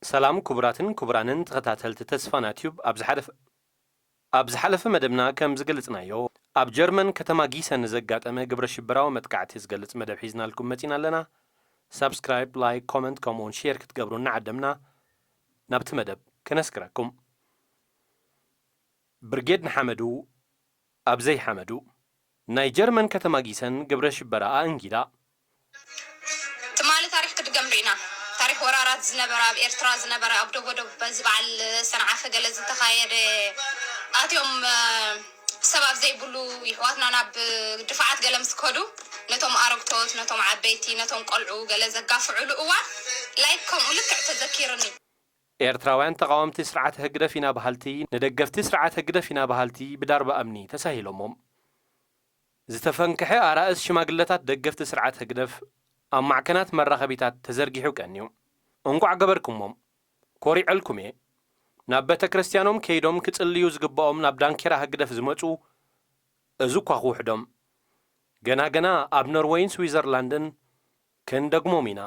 ሰላም ክቡራትን ክቡራንን ተኸታተልቲ ተስፋና ቲዩብ፣ ኣብ ዝሓለፈ ኣብ ዝሓለፈ መደብና ከም ዝገልጽናዮ፣ ኣብ ጀርመን ከተማ ጊሰን ንዘጋጠመ ግብረ ሽበራዊ መጥቃዕቲ ዝገልጽ መደብ ሒዝናልኩም መጺና ኣለና። ሳብስክራይብ፣ ላይክ፣ ኮመንት ከምኡውን ሼር ክትገብሩ እናዓደምና ናብቲ መደብ ከነስግረኩም። ብርጌድ ንሓመዱ ኣብ ዘይሓመዱ። ናይ ጀርመን ከተማ ጊሰን ግብረ ሽበራ ኣእንጊዳ። ትማሊ ታሪኽ ክድገም ርኢና። ታሪኽ ወራራት ዝነበረ፣ ኣብ ኤርትራ ዝነበረ፣ ኣብ ደቦ ዶብ በዚ በዓል ሰንዓፈ ገለ ዝተኻየደ፣ ኣትዮም ሰብ ኣብ ዘይብሉ ይሕዋትና ናብ ድፋዓት ገለ ምስ ከዱ፣ ነቶም ኣረግቶት፣ ነቶም ዓበይቲ፣ ነቶም ቆልዑ ገለ ዘጋፍዑሉ እዋን ላይክ ከምኡ ልክዕ ተዘኪርኒ። ኤርትራውያን ተቓወምቲ ስርዓት ህግደፍ ኢና በሃልቲ፣ ንደገፍቲ ስርዓት ህግደፍ ኢና በሃልቲ ብዳርባ እምኒ ተሳሂሎሞም። ዝተፈንክሐ ኣራእስ ሽማግለታት ደገፍቲ ስርዓት ህግደፍ ኣብ ማዕከናት መራኸቢታት ተዘርጊሑ ቀንዩ። እንቋዕ ገበርኩሞም፣ ኮሪዐልኩም እየ። ናብ ቤተ ክርስቲያኖም ከይዶም ክጽልዩ ዝግባኦም ናብ ዳንኬራ ህግደፍ ዝመጹ፣ እዚ እኳ ክውሕዶም። ገና ገና ኣብ ኖርወይን ስዊዘርላንድን ክንደግሞም ኢና።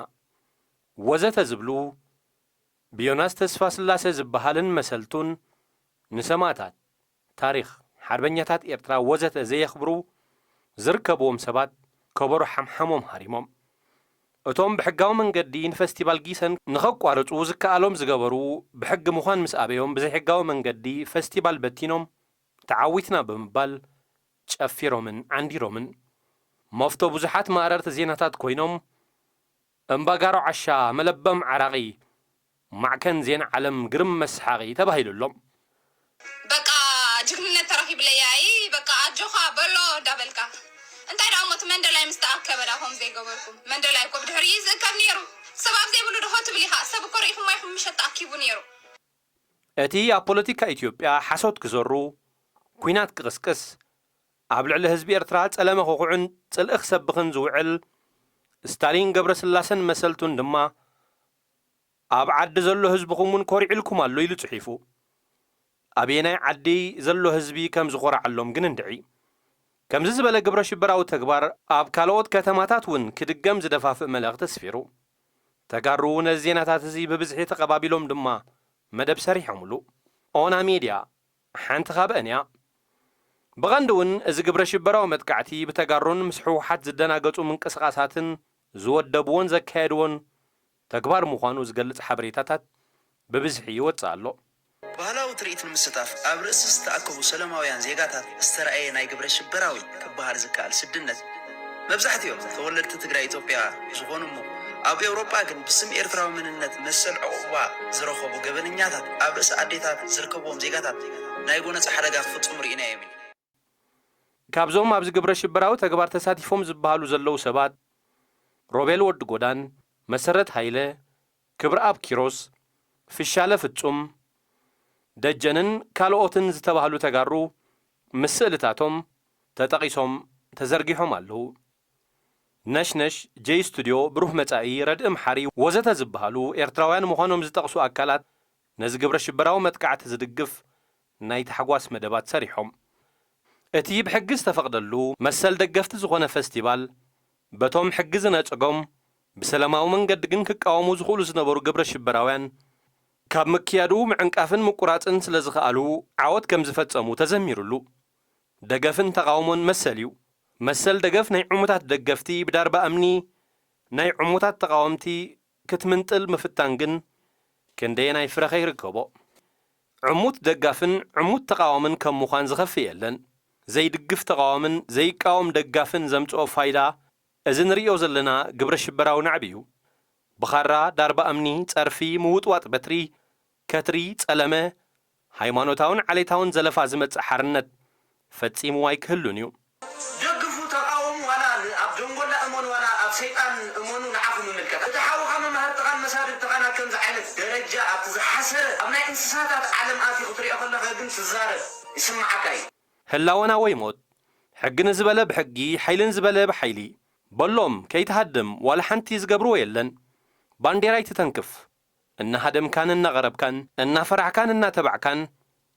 ወዘተ ዝብሉ ብዮናስ ተስፋስላሰ ዝበሃልን መሰልቱን ንሰማእታት፣ ታሪኽ፣ ሓርበኛታት ኤርትራ ወዘተ ዘየኽብሩ ዝርከብዎም ሰባት ከበሮ ሓምሓሞም ሃሪሞም። እቶም ብሕጋዊ መንገዲ ንፈስቲቫል ጊሰን ንኸቋርጹ ዝከኣሎም ዝገበሩ ብሕጊ ምዃን ምስ ኣበዮም ብዘይሕጋዊ መንገዲ ፈስቲቫል በቲኖም ተዓዊትና ብምባል ጨፊሮምን ዓንዲሮምን። መፍቶ ብዙሓት ማእረርቲ ዜናታት ኮይኖም እምባጋሮ ዓሻ መለበም ዓራቒ ማዕከን ዜና ዓለም ግርም መስሓቒ ተባሂሉሎም። በቃ ጅግንነት ተረኺብለይ ኣይ በቃ ኣጆኻ በሎ እንዳበልካ እንታይ ደኣ እሞ እቲ መንደላይ ምስ ተኣከበ ደኣ ከምኡ ዘይገበርኩም መንደላይ እኮ ብድሕሪ እዩ ዝእከብ ነይሩ ሰብ ኣብ ዘይብሉ ድኾ ትብል ኢኻ ሰብ እኮ ርኢኹም ኣይኹም ምሸት ተኣኪቡ ነይሩ። እቲ ኣብ ፖለቲካ ኢትዮጵያ ሓሶት ክዘሩ፣ ኲናት ክቕስቅስ፣ ኣብ ልዕሊ ህዝቢ ኤርትራ ጸለመ ከኹዕን ጽልኢ ክሰብኽን ዝውዕል ስታሊን ገብረስላሰን መሰልቱን ድማ ኣብ ዓዲ ዘሎ ህዝብኹም እውን ኮሪዕልኩም ኣሎ ኢሉ ጽሒፉ። ኣበየናይ ዓዲ ዘሎ ህዝቢ ከም ዝኾርዓሎም ግን እንድዒ። ከምዚ ዝበለ ግብረ ሽበራዊ ተግባር ኣብ ካልኦት ከተማታት እውን ክድገም ዝደፋፍእ መልእኽቲ ኣስፊሩ። ተጋሩ ነዚ ዜናታት እዚ ብብዝሒ ተቐባቢሎም ድማ መደብ ሰሪሖምሉ። ኦና ሜድያ ሓንቲ ካብአን እያ። ብቐንዱ እውን እዚ ግብረ ሽበራዊ መጥቃዕቲ ብተጋሩን ምስ ህወሓት ዝደናገጹ ምንቅስቓሳትን ዝወደብዎን ዘካየድዎን ተግባር ምዃኑ ዝገልጽ ሓበሬታታት ብብዝሒ ይወጽእ ኣሎ። ባህላዊ ትርኢት ንምስታፍ ኣብ ርእሲ ዝተኣከቡ ሰለማውያን ዜጋታት ዝተራእየ ናይ ግብረ ሽበራዊ ክበሃል ዝከኣል ስድነት፣ መብዛሕትኦም ተወለድቲ ትግራይ ኢትዮጵያ ዝኾኑ እሞ ኣብ ኤውሮጳ ግን ብስም ኤርትራዊ መንነት መሰል ዕቑባ ዝረኸቡ ገበነኛታት ኣብ ርእሲ ኣዴታት ዝርከብዎም ዜጋታት ናይ ጎነጽ ሓደጋ ክፍጽሙ ርኢናዮም ኢና። ካብዞም ኣብዚ ግብረ ሽበራዊ ተግባር ተሳቲፎም ዝበሃሉ ዘለዉ ሰባት ሮቤል ወዲ ጎዳን፣ መሰረት ሃይለ፣ ክብረኣብ ኪሮስ፣ ፍሻለ ፍጹም፣ ደጀንን ካልኦትን ዝተባህሉ ተጋሩ ምስ ስእልታቶም ተጠቒሶም ተዘርጊሖም ኣለዉ። ነሽነሽ፣ ጄይ ስቱድዮ፣ ብሩህ መጻኢ፣ ረድእ ምሓሪ ወዘተ ዝበሃሉ ኤርትራውያን ምዃኖም ዝጠቕሱ ኣካላት ነዚ ግብረ ሽበራዊ መጥቃዕቲ ዝድግፍ ናይ ታሕጓስ መደባት ሰሪሖም። እቲ ብሕጊ ዝተፈቕደሉ መሰል ደገፍቲ ዝኾነ ፈስቲቫል በቶም ሕጊ ዝነጸጎም ብሰላማዊ መንገዲ ግን ክቃወሙ ዝኽእሉ ዝነበሩ ግብረ ሽበራውያን ካብ ምክያዱ ምዕንቃፍን ምቁራጽን ስለ ዝኸኣሉ ዓወት ከም ዝፈጸሙ ተዘሚሩሉ። ደገፍን ተቓውሞን መሰል እዩ። መሰል ደገፍ ናይ ዕሙታት ደገፍቲ ብዳርባ እምኒ ናይ ዕሙታት ተቓወምቲ ክትምንጥል ምፍታን ግን ክንደየናይ ፍረ ከይርከቦ። ዕሙት ደጋፍን ዕሙት ተቓዋምን ከም ምዃን ዝኸፍእ የለን። ዘይድግፍ ተቓዋምን ዘይቃወም ደጋፍን ዘምጽኦ ፋይዳ እዚ ንርእዮ ዘለና ግብረ ሽበራዊ ናዕቢ እዩ። ብኻራ፣ ዳርባ እምኒ፣ ጸርፊ፣ ምውጥዋጥ በትሪ፣ ከትሪ፣ ጸለመ፣ ሃይማኖታውን ዓሌታውን ዘለፋ ዝመጽእ ሓርነት ፈጺሙ ኣይክህሉን እዩ። ደግፉ ተቃወሙ ዋላ ኣብ ደንጎላ እመኑ ዋላ ኣብ ሰይጣን እመኑ ንዓኹም ይምልከት እቲ ሓውኻ መማህርትኻን መሳድድትኻን ኣብ ከምዚ ዓይነት ደረጃ ኣብቲ ዝሓሰረ ኣብ ናይ እንስሳታት ዓለም ኣትዩ ክትሪኦ ከለኻ ግን ትዛረብ ይስምዓካ እዩ። ህላወና ወይ ሞት። ሕጊ ንዝበለ ብሕጊ፣ ሓይሊ ንዝበለ ብሓይሊ። በሎም፣ ከይትሃድም፣ ዋላ ሓንቲ ዝገብርዎ የለን። ባንዴራ ኣይትተንክፍ። እናሃደምካን እናቐረብካን፣ እናፈራሕካን እናተባዕካን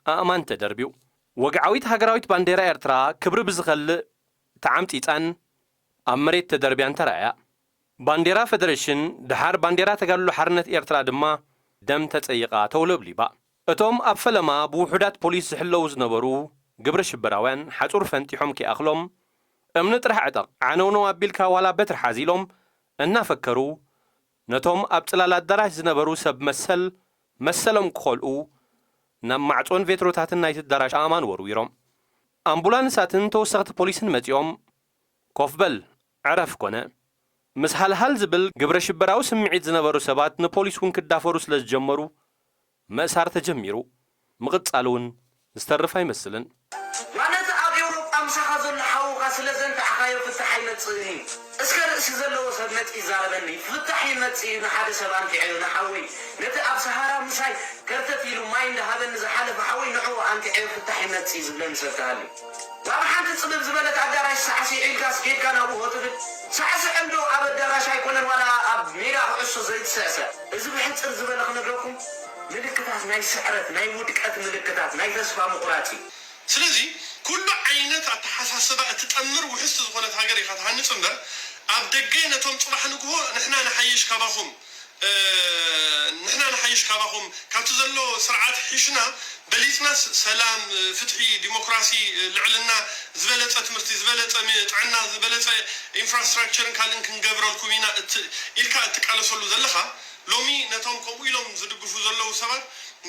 ኣእማን ተደርብዩ። ወግዓዊት ሃገራዊት ባንዴራ ኤርትራ ክብሪ ብዝኸልእ ተዓምጺጻን ኣብ መሬት ተደርብያን ተራእያ። ባንዴራ ፈደረሽን፣ ደሓር ባንዴራ ተጋድሎ ሓርነት ኤርትራ ድማ ደም ተጸይቓ ተውለብሊባ። እቶም ኣብ ፈለማ ብውሑዳት ፖሊስ ዝሕለዉ ዝነበሩ ግብረ ሽበራውያን ሓጹር ፈንጢሖም ከይኣኽሎም፣ "እምኒ ጥራሕ ዕጠቕ፣ ዓነውነው ኣቢልካ ዋላ በትሪ ሓዝ" ኢሎም እናፈከሩ፣ ነቶም ኣብ ጽላል ኣዳራሽ ዝነበሩ ሰብ መሰል መሰሎም ክኸልኡ፣ ናብ ማዕጾን ቬትሮታትን ናይቲ ኣዳራሽ ኣእማን ወርዊሮም። ኣምቡላንሳትን ተወሰኽቲ ፖሊስን መጺኦም፣ "ኮፍ በል፣ ዕረፍ" ኮነ። ምስ ሃልሃል ዝብል ግብረ ሽበራዊ ስምዒት ዝነበሩ ሰባት ንፖሊስ እውን ክዳፈሩ ስለ ዝጀመሩ፣ ምእሳር ተጀሚሩ። ምቕጻሉ እውን ዝተርፍ ኣይመስልን። ዋላ እቲ ኣብ ኤውሮጳ ምሳኻ ዘሎ ሓውኻ ስለ ዘንታዕኻዮ ፍታሕ ኣይመጽእን እዩ። እስከ ርእሲ ዘለዎ ሰብ መጺኡ ይዛረበኒ። ፍታሕ ይመጽእ እዩ ንሓደ ሰብ ኣንቲዐዮ ንሓወይ። ነቲ ኣብ ሰሃራ ምሳይ ከርተት ኢሉ ማይ እንዳሃበኒ ዝሓለፈ ሓወይ ንዕኡ ኣንቲዐዮ ፍታሕ ይመጽእ እዩ ዝብለኒ ሰብ ተሃልዩ። ኣብ ሓንቲ ጽብብ ዝበለት ኣዳራሽ ሳዕሲዕ ኢልካስ ኬድካ ናብኡ ትብል? ሳዕስዕ እንዶ ኣብ ኣዳራሽ ኣይኮነን ዋላ ኣብ ሜዳ ኩዕሶ ዘይትስዕስዕ። እዚ ብሕጽር ዝበለ ክነግረኩም ምልክታት ናይ ስዕረት፣ ናይ ውድቀት ምልክታት፣ ናይ ተስፋ ምቑራጽ እዩ። ስለዚ ኩሉ ዓይነት ኣተሓሳስባ እትጠምር ውሕስቲ ዝኾነት ሃገር ኢኻ ትሃንጽ እምበር፣ ኣብ ደገ ነቶም ጽባሕ ንግሆ ንሕና ንሓይሽ ካባኹም፣ እ፣ ንሕና ንሓይሽ ካባኹም፣ ካብቲ ዘሎ ስርዓት ሒሽና በሊጽናስ ሰላም፣ ፍትሒ፣ ዲሞክራሲ፣ ልዕልና፣ ዝበለጸ ትምህርቲ፣ ዝበለጸ ሚ-፣ ጥዕና፣ ዝበለጸ ኢንፍራስትራክቸርን ካልእን ክንገብረልኩም ኢና እት-፣ ኢልካ እትቃለሰሉ ዘለኻ፣ ሎሚ ነቶም ከምኡ ኢሎም ዝድግፉ ዘለዉ ሰባት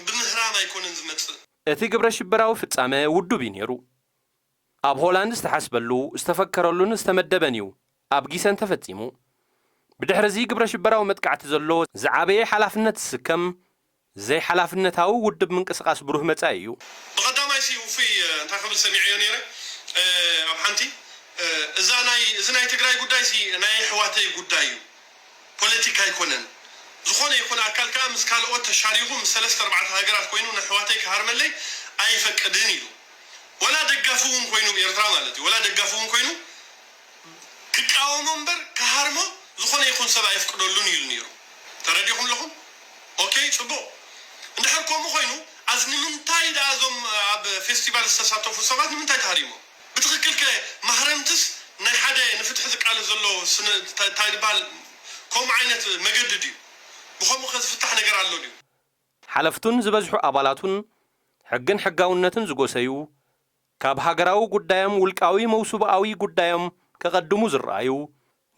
ብምህራም ኣይኮነን ዝመጽእ። እቲ ግብረ ሽበራዊ ፍጻመ ውዱብ እዩ ነይሩ። ኣብ ሆላንድ ዝተሓስበሉ፣ ዝተፈከረሉን ዝተመደበን እዩ ኣብ ጊሰን ተፈጺሙ። ብድሕሪ እዚ ግብረ ሽበራዊ መጥቃዕቲ ዘሎ ዝዓበየ ሓላፍነት ዝስከም ዘይሓላፍነታዊ ውድብ ምንቅስቓስ ብሩህ መጻኢ እዩ። ብቐዳማይ ሲ ውፉይ፣ እ፣ እንታይ ክብል ሰሚዐዮ ነይረ፣ እ፣ ኣብ ሓንቲ፣ እ፣ እዛ ናይ፣ እዚ ናይ ትግራይ ጉዳይ ሲ ናይ ኣሕዋተይ ጉዳይ እዩ፣ ፖለቲካ ኣይኮነን። ዝኾነ ይኹን ኣካል ከኣ ምስ ካልኦት ተሻሪኹ ምስ ሰለስተ ኣርባዕተ ሃገራት ኮይኑ ንኣሕዋተይ ክሃርመለይ ኣይፈቅድን ኢሉ። ወላ ደጋፊ እውን ኮይኑ፣ ኤርትራ ማለት እዩ፣ ወላ ደጋፊ እውን ኮይኑ ክቃወሞ እምበር ክሃርሞ ዝኾነ ይኹን ሰብ ኣየፍቅደሉን ኢሉ ነይሩ። ተረዲኹም ኣለኹም? ኦኬ፣ ጽቡቕ። እንድሕር ከምኡ ኮይኑ፣ ኣዝ ንምንታይ ደኣ እዞም ኣብ ፌስቲቫል ዝተሳተፉ ሰባት ንምንታይ ተሃሪሞም? ብትኽክል ከ ማህረምትስ ናይ ሓደ ንፍትሒ ዝቃለስ ዘሎ ስነ-፣ እንታይ፣ እንታይ ዝበሃል ከምኡ ዓይነት መገዲ ድዩ? ብኸምኡ ከ ዝፍታሕ ነገር ኣሎ ድዩ? ሓለፍቱን ዝበዝሑ ኣባላቱን ሕግን ሕጋውነትን ዝጎሰዩ፣ ካብ ሃገራዊ ጉዳዮም ውልቃዊ መውስቦኣዊ ጉዳዮም ከቐድሙ ዝረኣዩ፣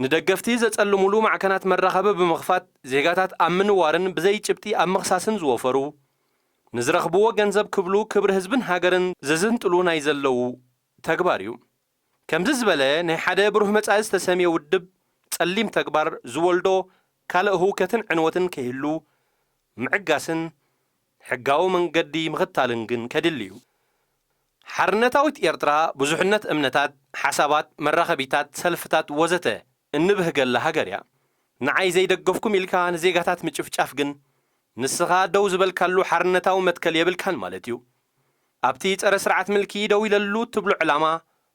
ንደገፍቲ ዘጸልሙሉ ማዕከናት መራኸቢ ብምኽፋት ዜጋታት ኣብ ምንዋርን ብዘይ ጭብጢ ኣብ ምኽሳስን ዝወፈሩ፣ ንዝረኽብዎ ገንዘብ ክብሉ ክብሪ ህዝብን ሃገርን ዝዝንጥሉ ናይ ዘለዉ ተግባር እዩ። ከምዚ ዝበለ ናይ ሓደ ብሩህ መጻኢ ዝተሰምየ ውድብ ጸሊም ተግባር ዝወልዶ ካልእ ህውከትን ዕንወትን ከይህሉ ምዕጋስን ሕጋዊ መንገዲ ምኽታልን ግን ከድሊ እዩ። ሓርነታዊት ኤርትራ ብዙሕነት እምነታት፣ ሓሳባት፣ መራኸቢታት፣ ሰልፍታት ወዘተ እንብህገላ ሃገር እያ። ንዓይ ዘይደገፍኩም ኢልካ ንዜጋታት ምጭፍጫፍ ግን ንስኻ ደው ዝበልካሉ ሓርነታዊ መትከል የብልካን ማለት እዩ። ኣብቲ ጸረ ስርዓት ምልኪ ደው ኢለሉ እትብሎ ዕላማ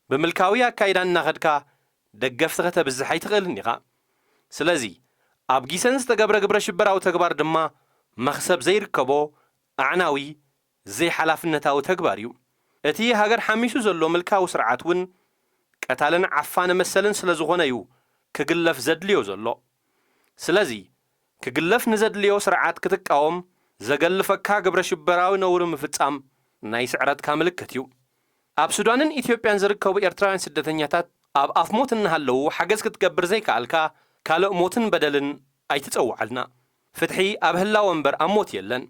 ብምልካዊ ኣካይዳ እናኸድካ ደገፍቲ ከተብዝሕ ኣይትኽእልን ኢኻ። ስለዚ ኣብ ጊሰን ዝተገብረ ግብረ ሽበራዊ ተግባር ድማ መኽሰብ ዘይርከቦ ኣዕናዊ ዘይሓላፍነታዊ ተግባር እዩ። እቲ ሃገር ሓሚሱ ዘሎ ምልካዊ ስርዓት እውን ቀታልን ዓፋነ መሰልን ስለ ዝኾነ እዩ ክግለፍ ዘድልዮ ዘሎ። ስለዚ ክግለፍ ንዘድልዮ ስርዓት ክትቃወም ዘገልፈካ ግብረ ሽበራዊ ነውሪ ምፍጻም ናይ ስዕረትካ ምልክት እዩ። ኣብ ሱዳንን ኢትዮጵያን ዝርከቡ ኤርትራውያን ስደተኛታት ኣብ ኣፍ ሞት እናሃለዉ ሓገዝ ክትገብር ዘይከኣልካ ካልእ ሞትን በደልን ኣይትጸውዓልና። ፍትሒ ኣብ ህላወ እምበር ኣብ ሞት የለን።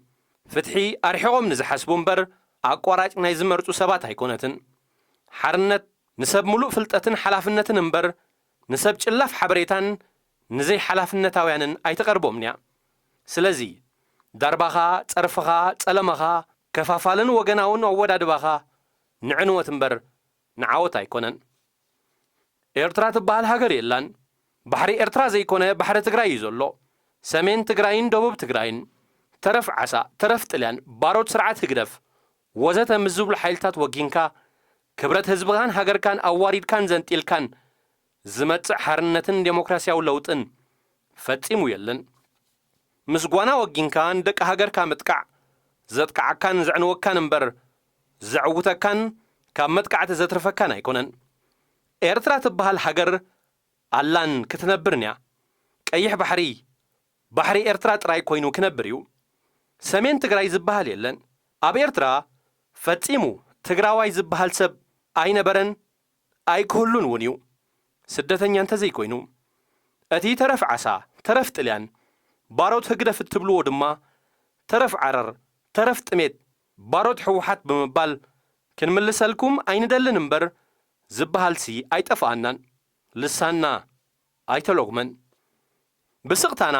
ፍትሒ ኣርሒቖም ንዝሓስቡ እምበር ኣቋራጭ ናይ ዝመርጹ ሰባት ኣይኮነትን። ሓርነት ንሰብ ምሉእ ፍልጠትን ሓላፍነትን እምበር ንሰብ ጭላፍ ሓበሬታን ንዘይሓላፍነታውያንን ኣይትቐርቦምን እያ። ስለዚ ዳርባኻ፣ ጸርፍኻ፣ ጸለመኻ፣ ከፋፋልን ወገናውን ኣወዳድባኻ ንዕንወት እምበር ንዓወት ኣይኮነን። ኤርትራ ትበሃል ሃገር የላን። ባሕሪ ኤርትራ ዘይኮነ ባሕሪ ትግራይ እዩ ዘሎ። ሰሜን ትግራይን ደቡብ ትግራይን፣ ተረፍ ዓሳ፣ ተረፍ ጥልያን፣ ባሮት ስርዓት ህግደፍ ወዘተ ምስ ዝብሉ ሓይልታት ወጊንካ፣ ክብረት ህዝብኻን ሃገርካን ኣዋሪድካን ዘንጢልካን ዝመጽእ ሓርነትን ዴሞክራሲያዊ ለውጥን ፈጺሙ የለን። ምስ ጓና ወጊንካ ንደቂ ሃገርካ ምጥቃዕ ዘጥቅዓካን ዘዕንወካን እምበር ዘዕውተካን ካብ መጥቃዕቲ ዘትርፈካን ኣይኮነን። ኤርትራ ትበሃል ሃገር ኣላን ክትነብርን እያ። ቀይሕ ባሕሪ፣ ባሕሪ ኤርትራ ጥራይ ኮይኑ ክነብር እዩ። ሰሜን ትግራይ ዝበሃል የለን። ኣብ ኤርትራ ፈጺሙ ትግራዋይ ዝበሃል ሰብ ኣይነበረን፣ ኣይክህሉን እውን እዩ። ስደተኛ እንተዘይኮይኑ። እቲ ተረፍ ዓሳ፣ ተረፍ ጥልያን፣ ባሮት ህግደፍ እትብልዎ ድማ ተረፍ ዓረር፣ ተረፍ ጥሜት፣ ባሮት ህወሓት ብምባል ክንምልሰልኩም ኣይንደልን እምበር ዝበሃልሲ ኣይጠፍኣናን። ልሳንና ኣይተሎግመን። ብስቕታና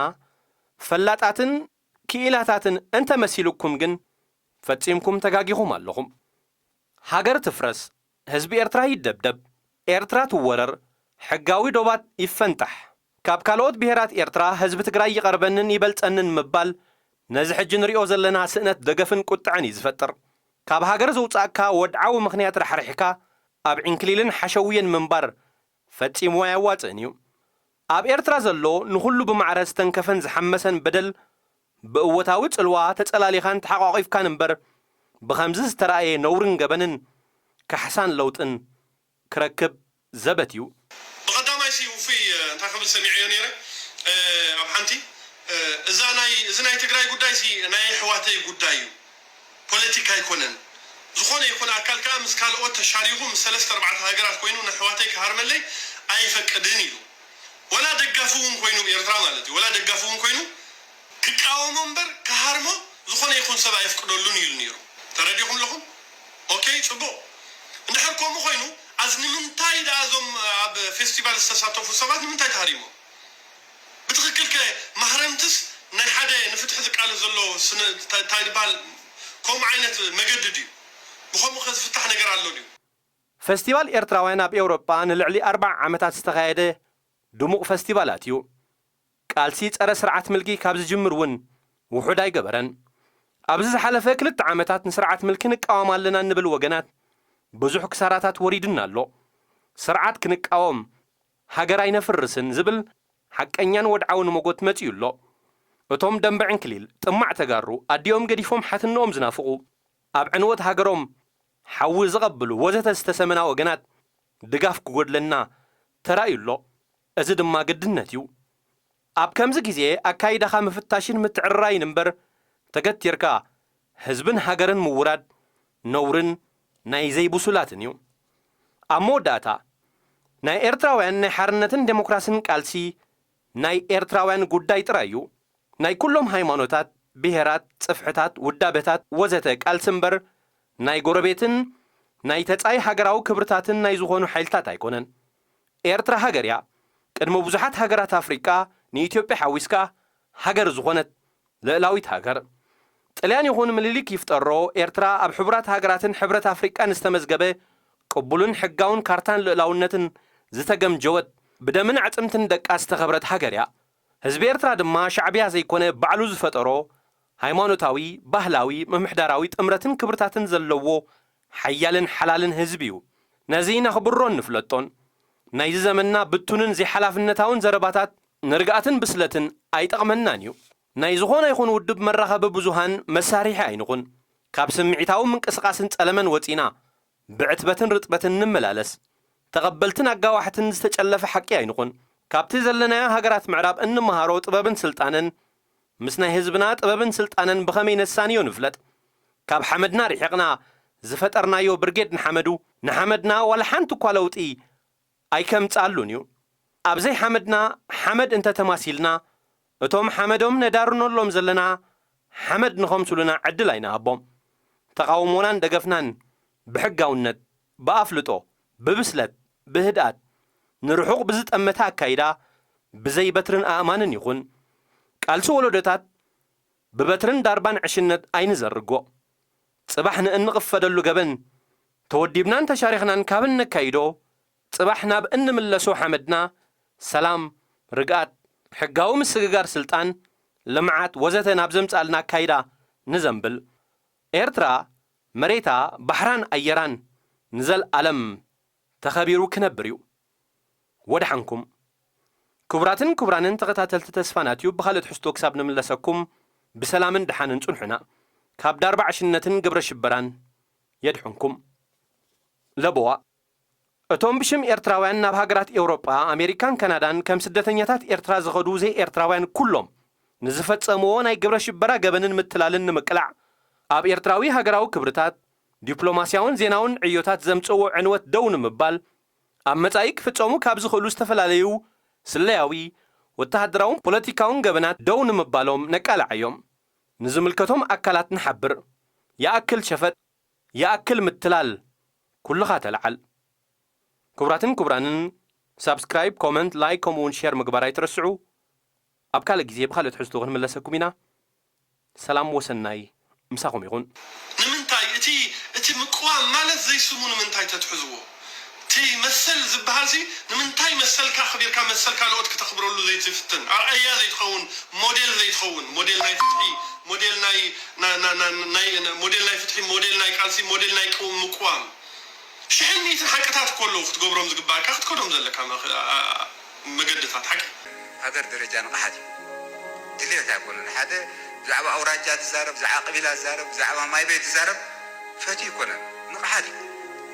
ፈላጣትን ክኢላታትን እንተመሲሉኩም ግን ፈጺምኩም ተጋጊኹም ኣለኹም። ሃገር ትፍረስ፣ ህዝቢ ኤርትራ ይደብደብ፣ ኤርትራ ትወረር፣ ሕጋዊ ዶባት ይፈንታሕ፣ ካብ ካልኦት ብሄራት ኤርትራ ህዝቢ ትግራይ ይቐርበንን ይበልጸንን ምባል ነዚ ሕጂ ንሪኦ ዘለና ስእነት ደገፍን ቁጥዐን እዩ ዝፈጥር። ካብ ሃገር ዘውጻእካ ወድዓዊ ምኽንያት ራሕሪሕካ ኣብ ዕንክሊልን ሓሸውየን ምንባር ፈጺሙ ኣያዋጽእን እዩ። ኣብ ኤርትራ ዘሎ ንኹሉ ብማዕረ ዝተንከፈን ዝሓመሰን በደል ብእወታዊ ጽልዋ ተጸላሊኻን ተሓቋቒፍካን እምበር ብኸምዚ ዝተራእየ ነውርን ገበንን ካሕሳን ለውጥን ክረክብ ዘበት እዩ። ብቐዳማይ ሲ ውፉይ እንታይ ክብል ሰሚዐዮ ነይረ ኣብ ሓንቲ እዛ ናይ እዚ ናይ ትግራይ ጉዳይ ሲ ናይ ኣሕዋተይ ጉዳይ እዩ፣ ፖለቲካ ኣይኮነን። ዝኾነ ይኹን ኣካል ከዓ ምስ ካልኦት ተሻሪኹ ምስ ሰለስተ ኣርባዕተ ሃገራት ኮይኑ ንኣሕዋተይ ክሃርመለይ ኣይፈቅድን ኢሉ። ወላ ደጋፊ እውን ኮይኑ ብኤርትራ ማለት እዩ፣ ወላ ደጋፊ እውን ኮይኑ ክቃወሞ እምበር ክሃርሞ ዝኾነ ይኹን ሰብ ኣየፍቅደሉን ኢሉ ነይሩ። ተረዲኹም ኣለኹም? ኦኬ፣ ጽቡቕ። እንድሕር ከምኡ ኮይኑ ኣዝ ንምንታይ ደኣ እዞም ኣብ ፌስቲቫል ዝተሳተፉ ሰባት ንምንታይ ተሃሪሞም? ብትኽክል ከ ማህረምትስ ናይ ሓደ ንፍትሒ ዝቃለስ ዘሎ እንታይ ዝበሃል ከምኡ ዓይነት መገዲ ድዩ? ብኸምኡ ከ ዝፍታሕ ነገር ኣሎ ድዩ? ፈስቲቫል ኤርትራውያን ኣብ ኤውሮጳ ንልዕሊ ኣርብዓ ዓመታት ዝተኻየደ ድሙቕ ፈስቲቫላት እዩ። ቃልሲ ጸረ ስርዓት ምልኪ ካብ ዝጅምር እውን ውሑድ ኣይገበረን። ኣብዚ ዝሓለፈ ክልተ ዓመታት ንስርዓት ምልኪ ንቃወም ኣለና እንብል ወገናት ብዙሕ ክሳራታት ወሪድና ኣሎ። ስርዓት ክንቃወም ሃገር ኣይነፍርስን ዝብል ሓቀኛን ወድዓውን መጎት መጺኡ ኣሎ። እቶም ደንበ ዕንክሊል፣ ጥማዕ ተጋሩ፣ ኣዲኦም ገዲፎም ሓትንኦም ዝናፍቑ፣ ኣብ ዕንወት ሃገሮም ሓዊ ዝቐብሉ ወዘተ ዝተሰመና ወገናት ድጋፍ ክጎድለና ተራእዩ ኣሎ። እዚ ድማ ግድነት እዩ። ኣብ ከምዚ ግዜ ኣካይዳኻ ምፍታሽን ምትዕርራይን እምበር ተገቲርካ ህዝብን ሃገርን ምውራድ ነውርን ናይ ዘይብሱላትን እዩ። ኣብ መወዳእታ ናይ ኤርትራውያን ናይ ሓርነትን ዴሞክራስን ቃልሲ ናይ ኤርትራውያን ጉዳይ ጥራይ እዩ። ናይ ኩሎም ሃይማኖታት፣ ብሄራት፣ ጽፍሕታት፣ ውዳበታት ወዘተ ቃልሲ እምበር ናይ ጎረቤትን ናይ ተጻይ ሃገራዊ ክብርታትን ናይ ዝኾኑ ሓይልታት ኣይኮነን። ኤርትራ ሃገር እያ። ቅድሚ ብዙሓት ሃገራት ኣፍሪቃ ንኢትዮጵያ ሓዊስካ ሃገር ዝኾነት ልእላዊት ሃገር። ጥልያን ይኹን ምልሊክ ይፍጠሮ ኤርትራ ኣብ ሕቡራት ሃገራትን ሕብረት ኣፍሪቃን ዝተመዝገበ ቅቡልን ሕጋውን ካርታን ልእላውነትን ዝተገምጀወት ብደምን ኣዕጽምትን ደቃ ዝተኸብረት ሃገር እያ። ህዝቢ ኤርትራ ድማ ሻዕብያ ዘይኮነ ባዕሉ ዝፈጠሮ ሃይማኖታዊ፣ ባህላዊ፣ ምምሕዳራዊ ጥምረትን ክብርታትን ዘለዎ ሓያልን ሓላልን ህዝቢ እዩ። ነዚ ነኽብሮን ንፍለጦን። ናይዚ ዘመንና ብቱንን ዘይሓላፍነታውን ዘረባታት ንርግኣትን ብስለትን ኣይጠቕመናን እዩ። ናይ ዝኾነ ይኹን ውድብ መራኸቢ ብዙሃን መሳርሒ ኣይንኹን። ካብ ስምዒታዊ ምንቅስቓስን ጸለመን ወጺና ብዕትበትን ርጥበትን ንመላለስ። ተቐበልትን ኣጋዋሕትን ዝተጨለፈ ሓቂ ኣይንኹን። ካብቲ ዘለናዮ ሃገራት ምዕራብ እንመሃሮ ጥበብን ስልጣነን ምስ ናይ ህዝብና ጥበብን ስልጣነን ብኸመይ ነሳንዮ ንፍለጥ። ካብ ሓመድና ርሒቕና ዝፈጠርናዮ ብርጌድ ንሓመዱ፣ ንሓመድና ዋላ ሓንቲ እኳ ለውጢ ኣይከምጽኣሉን እዩ። ኣብ ዘይሓመድና ሓመድ እንተተማሲልና፣ እቶም ሓመዶም ነዳርኖሎም ዘለና ሓመድ ንኸምስሉና ዕድል ኣይንሃቦም። ተቓውሞናን ደገፍናን ብሕጋውነት፣ ብኣፍልጦ፣ ብብስለት፣ ብህድኣት፣ ንርሑቕ ብዝጠመተ ኣካይዳ፣ ብዘይ በትርን ኣእማንን ይኹን። ቃልሲ ወለዶታት ብበትርን ዳርባን ዕሽነት ኣይንዘርጎ። ጽባሕ ንእንቕፈደሉ ገበን ተወዲብናን ተሻሪኽናን ካብ እነካይዶ፣ ጽባሕ ናብ እንምለሶ ሓመድና ሰላም፣ ርግኣት፣ ሕጋዊ ምስግጋር ስልጣን፣ ልምዓት ወዘተ ናብ ዘምጽኣልና ኣካይዳ ንዘንብል። ኤርትራ መሬታ፣ ባሕራን ኣየራን ንዘልኣለም ተኸቢሩ ክነብር እዩ። ወድሓንኩም። ክቡራትን ክቡራንን ተኸታተልቲ ተስፋና ቲዩብ፣ ብኻልእ ትሕዝቶ ክሳብ ንምለሰኩም ብሰላምን ደሓንን ጽንሑና። ካብ ዳርባ ዕሽነትን ግብረ ሽበራን የድሕንኩም። ለበዋ። እቶም ብሽም ኤርትራውያን ናብ ሃገራት ኤውሮጳ፣ ኣሜሪካን ካናዳን ከም ስደተኛታት ኤርትራ ዝኸዱ ዘይኤርትራውያን ኩሎም ንዝፈጸምዎ ናይ ግብረ ሽበራ ገበንን ምትላልን ንምቅላዕ፣ ኣብ ኤርትራዊ ሃገራዊ ክብርታት፣ ዲፕሎማስያውን ዜናውን ዕዮታት ዘምጽእዎ ዕንወት ደው ንምባል፣ ኣብ መጻኢ ክፍጸሙ ካብ ዝኽእሉ ዝተፈላለዩ ስለያዊ፣ ወተሃደራውን ፖለቲካውን ገበናት ደው ንምባሎም ነቃልዓዮም። ንዝምልከቶም ኣካላት ንሓብር። ይኣክል ሸፈጥ፣ ይኣክል ምትላል። ኩልኻ ተለዓል። ክቡራትን ክቡራንን፣ ሳብስክራይብ፣ ኮመንት፣ ላይክ ከምኡውን ሼር ምግባር ኣይትረስዑ። ኣብ ካልእ ግዜ ብኻልእ ትሕዝቶ ክንምለሰኩም ኢና። ሰላም ወሰናይ ምሳኹም ይኹን። ንምንታይ እቲ እቲ ምቅዋም ማለት ዘይስሙ ንምንታይ ተትሕዝዎ? እቲ መሰል ዝበሃል ሲ ንምንታይ መሰልካ ኣኽቢርካ መሰል ካልኦት ክተኽብረሉ ዘይትፍትን? ኣርኣያ ዘይትኸውን፣ ሞዴል ዘይትኸውን፣ ሞዴል ናይ ፍትሒ፣ ሞዴል ናይ ና- ና- ና- ናይ ሞዴል ናይ ፍትሒ፣ ሞዴል ናይ ቃልሲ፣ ሞዴል ናይ ቅው- ምቅዋም ሽሕን ሚእትን ሓቅታት እኮ ኣለዉ ክትገብሮም ዝግባእካ ክትከዶም ዘለካ መኽ- ኣ- ኣ- መገድታት ሓቂ። ሃገር ደረጃ ንቕሓት እዩ። ድሌት ኣይኮነን። ሓደ ብዛዕባ ኣውራጃ ትዛረብ፣ ብዛዕባ ቀቢላ ትዛረብ፣ ብዛዕባ ማይ ቤት ትዛረብ ፈትዩ ኣይኮነን። ንቕሓት እዩ።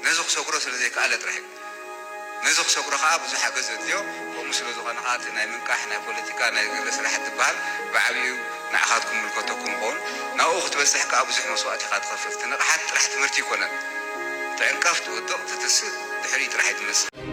ነዚ ክሰግሮ ስለ ዘይከኣለ ጥራሕ እዩ። ነዚ ክሰግሮ ከኣ ብዙሕ ሓገዝ ዘድልዮ። ከምኡ ስለ ዝኾነ ከኣ እቲ ናይ ምንቃሕ፣ ናይ ፖለቲካ፣ ናይ ገለ ስራሕቲ ዝበሃል ብዓብዩ ንዓኻትኩም ምልከተኩም ይኸውን። ናብኡ ክትበጽሕ ከኣ ብዙሕ መስዋእቲ ኢኻ ትኸፍል። እቲ ንቕሓት ጥራሕ ትምህርቲ ኣይኮነን። ትዕንቀፍ፣ ትውድቕ፣ ትትስእ፣ ድሕሪኡ ጥራሕ እዩ ትመጽእ።